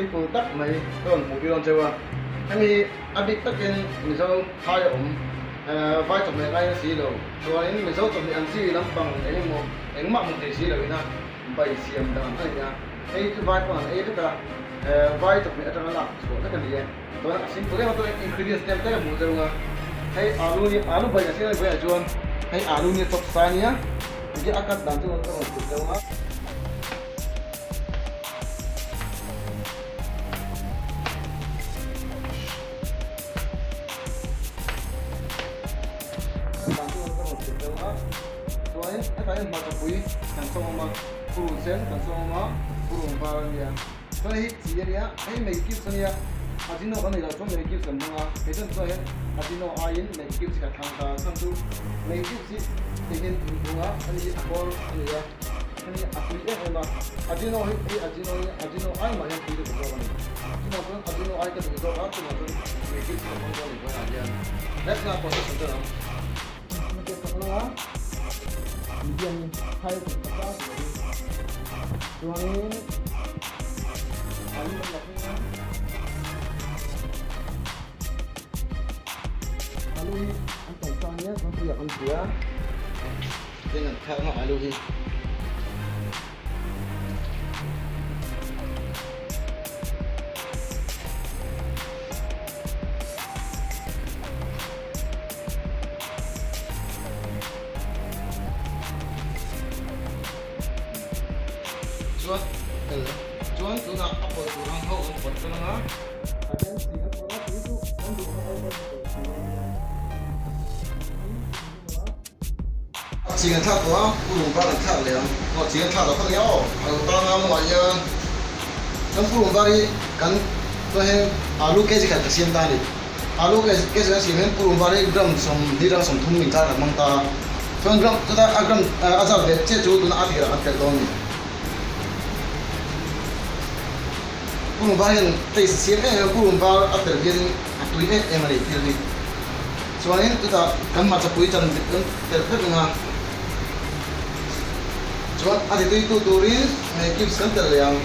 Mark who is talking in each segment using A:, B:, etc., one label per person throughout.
A: simple tak mai ka rawn hmuh tir dawn cheu a, hemi a bik takin Mizo phai a awm vai chawhmeh ngai na si lo, chuanin Mizo chawhmeh ang chi lampang eng emaw engmah hmuh thei si loin a bai siam dan a ni a, hei chu vai pawn an ei vek a, vai chawhmeh atanga lak chhuah vek a ni e, chuan a simple em a chuan ingredients tlem tlem a hmuh cheu a, hei alu hi alu bai a siam a ni bai ah chuan hei alu nia chawp sa nia tikhian a cut dan chu ka rawn hrilh cheu a. Chuanin hetah hian hmarchapui kan sawm awm a, purun sen kan sawm awm a, purun var a nia. Chuan hei chi a nia, hei Maggi cubes a nia, Ajino kan nei loh chuan Maggi cubes kan hmang a, kei chuan tunah hian Ajino aiin Maggi cubes hi ka thlang ta a, chhan chu Maggi cubes hi engin in hmung a, hemi hi a kawr a ni a. Hemi a tui em em a, Ajino hi hei Ajino hi Ajino ai mah hian tui ka duh zawk a ni. Chuvang chuan Ajino ai ka duh zawk a, chuvang chuan Maggi chu ka hmang dawn a ni vawiinah hian. Next na process kan tel ang. Hmeichhe tak lang a, medium in phai tum tak a tih hi. Chuanin alu kan la phei a, alu hi an tawng ta nia chuan tuiah kan pui a. Tin an thlak nghah alu hi. Chuan chuan tunah a pawlh tur ang ho an pawlh tan anga. A then chi an pawlh a tui chu an duh ang ho pawh an pawlh tur a nia. Chi an thlak tawh a, Pu Lungvar an thlak leh ang. Aw chi an thlak loh kha nia aw, a lo tang a mawah hian kan Pu Lungvar hi kan chuan hian alu kg khat ka siam ta a ni. Alu kg kan siam hian Pu Lungvar hi gram sawmhnih ram 30 inkar kan hmang ta a, chuan gram chuta a gram a zat ve chiah chu tuna a tirah kan telh dawn a ni. Pu Lungvar hian taste a siam em em a, Pu Lungvar a tel hian a tui em em a ni thil hi. Chuanin chutah kan hmarchapui chan dik kan telh vek ang a, chuan a tituitu turin Maggi cubes kan telh leh ang.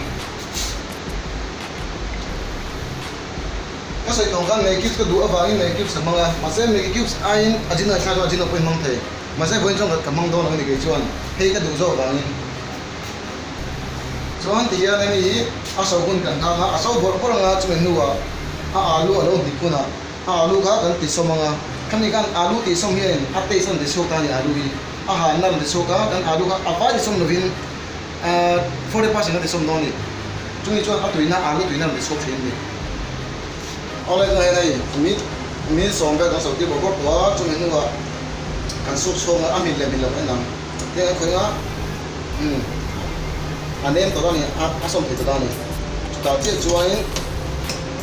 A: Ka sawi tawng khan Maggi cubes ka duh avangin Maggi cubes ka hmang a, mahse Maggi cubes aiin Ajino thlak chuan Ajino pawhin hmang thei. Mahse vawiin chuan ka hmang dawn lo a ni kei chuan hei ka duh zawk avangin. Chuan tihian hemi hi a so hun kan nghak a, a so bawrh bawrh ang a, chumi hnuah a alu a lo hnik hunah A alu kha kan ti sawm ang a, khami khan alu tih sawm hian a taste a rawn ti chhuak ta a ni alu hi a hanna a rawn ti chhuak a, kan alu kha a vai ti sawm lovin 40% a ti sawm dawn a ni, chumi chuan a tuina alu tuina a rawn ti chhuak thin a ni. Awle tunah hian hei mi sawm vel kan sawi tir bawrh bawrh tawh a, chumi hnuah kan soup chhuak a, a hmin leh hmin loh en ang tiang an khawih ang a, umm a nem tawh ta a ni a sawm thei tawh ta a ni, chutah chiah chuanin.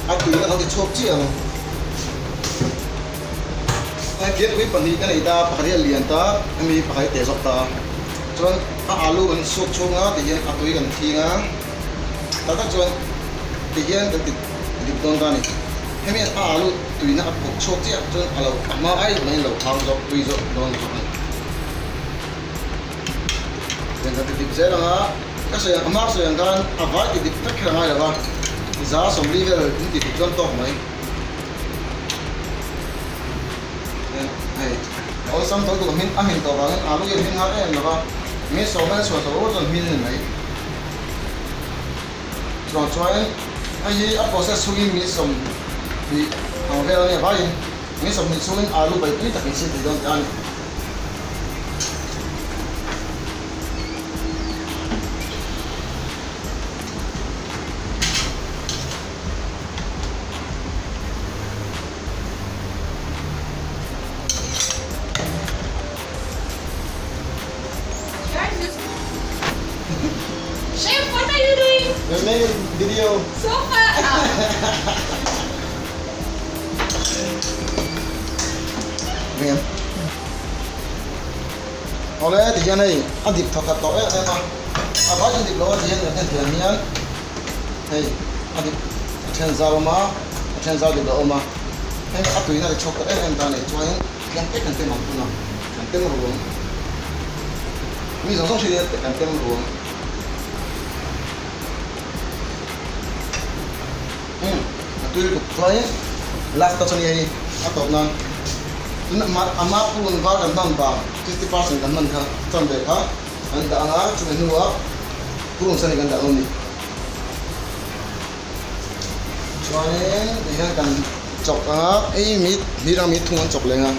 A: A tuina kan ti chhuak chiah ang. Hei fianpui pahnih ka nei ta, pakhat hi a lian ta, hemi hi pakhat hi teh zawk ta. Chuan a alu kan suk chhung a ti hian a tui kan thing a, tak tak chuan ti hian kan ti dik dawn ta a ni. Hemi a alu tuina a pawh chhuak chiah chuan a lo a hma ai mai lo hang zawk tui zawk dawn zawk a ni. Tiang kan ti dik zel ang a, ka sawi ang a hma ka sawi ang khan a vai ti dik vek kher a ngai lo va, 140 vel in ti dik chuan tawk mai. Tiang hei a awlsam tho tur a hmin a hmin tawh vangin alu hi a hmin har em lo va, mi sawm vel a chhuah tawh rual chuan hmin a ni mai. Chuvang chuan hei hi a process chhungin mi 20 ang vel a nia vaiin mi 20 chhungin alu bai tui tak in siam thei dawn tih a ni.
B: Chef, what are you doing?
A: We're making video.
B: So far.
A: Veng. Awle ti hian hei a dip tha khat tawh em em a, a vai chu dip lo a ti hian kan en thiam hian hei a dip a then zau awm a, a then zau dip lo awm a, hei a tuina ti chhuak ta em em ta a ni chuanin tlem te kan tem ang thung a, kan tem ruang mi zawng zawng hriat hian kan tem ruang. tui lutuk chuanin last touch a nia hei a tawp nan tuna a ma purun var kan hman vang 50% kan hman kha chanve kha kan dah anga chumi hnuah purun sen hi kan dah dawn a ni. Chuanin tihian kan chawk anga hei mi mi rang mi thung an chawk leng a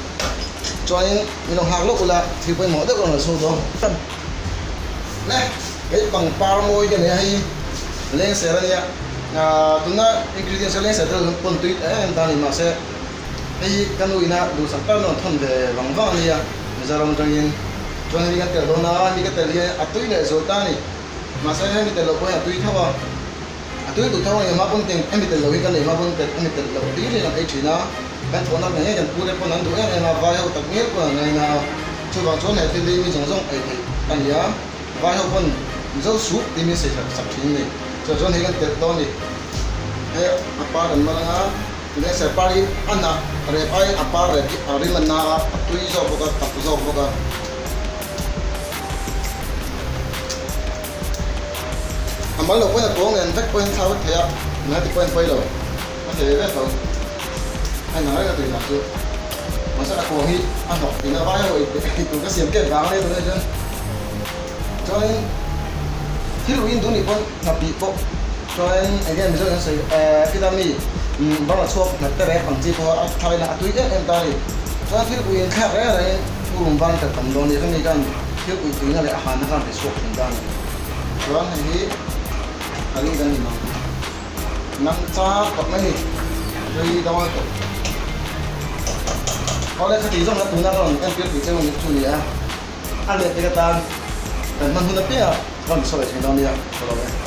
A: chuanin min lo nghak lawk ula thil pawimawh deuh rawn la chhuak dawn le hei pangpar mawi te nei a hei lengser ania ahh tuna ingredients a lengser te pawn tui em em ta a ni mahse hei hi ka nu ina duhsak tak an rawn thawn ve vang vang ania Mizoram atangin chuan hei kan tel dawn a hemi ka tel hian a tui leh zual ta a ni mahse hemi tel loh pawh hian a tui tho a. A tui duh tho a ni, hma pawn teng emi tel lo hi kan nei, hma pawn tel emi tel loh hlir hi kan ei thin a, kan thawhna ngei ngei kan pu te pawn an duh em em a, vai ho tak ngial pawn an ngaina a, chuvang chuan he thil hi mi zawng zawng ei theih a ni a, vai ho pawn Mizo sup tih min sawi sak sak thin a ni, chuvang chuan hei kan telh dawn a ni, hei a par kan mal anga, tunge ser par hi a hnah rep aiin a par rep hi a rim a na a, a tui zawk bawk a, tak zawk bawk a. A mal lo pawhin a tuang nen vek pawhin thla vek thei a, ngai ti pawhin pawi lo, a thei ve tho. A inang reng a tui dan chu. Mahse a kuang hi a hnawk tihna vai ho ei tur ka siam kep vang a nia tunah chuan. Chuanin thil uiin duh nih pawn hnapih pawh chuanin eng nge Mizo in sawi eh khita mi bang a chhuak hnap te rek ang chi pawh a thlai na a tui em em ta a ni. Chuan thil uiin thlak reng rengin Purun van ka tam dawn nia ka mi khan thil ui tuina leh a hanna khan ri chhuak thin ta a ni. Chuan hei hi a ring kan ni mang. Nang chak tak mai ni. Tui dang a tawp. Awle khati zawng kha tuna ka rawn entir tih cheu chu ni a. A let te ka tan kan hman hun apiang a rawn sawi thei dawn nia ka lo e.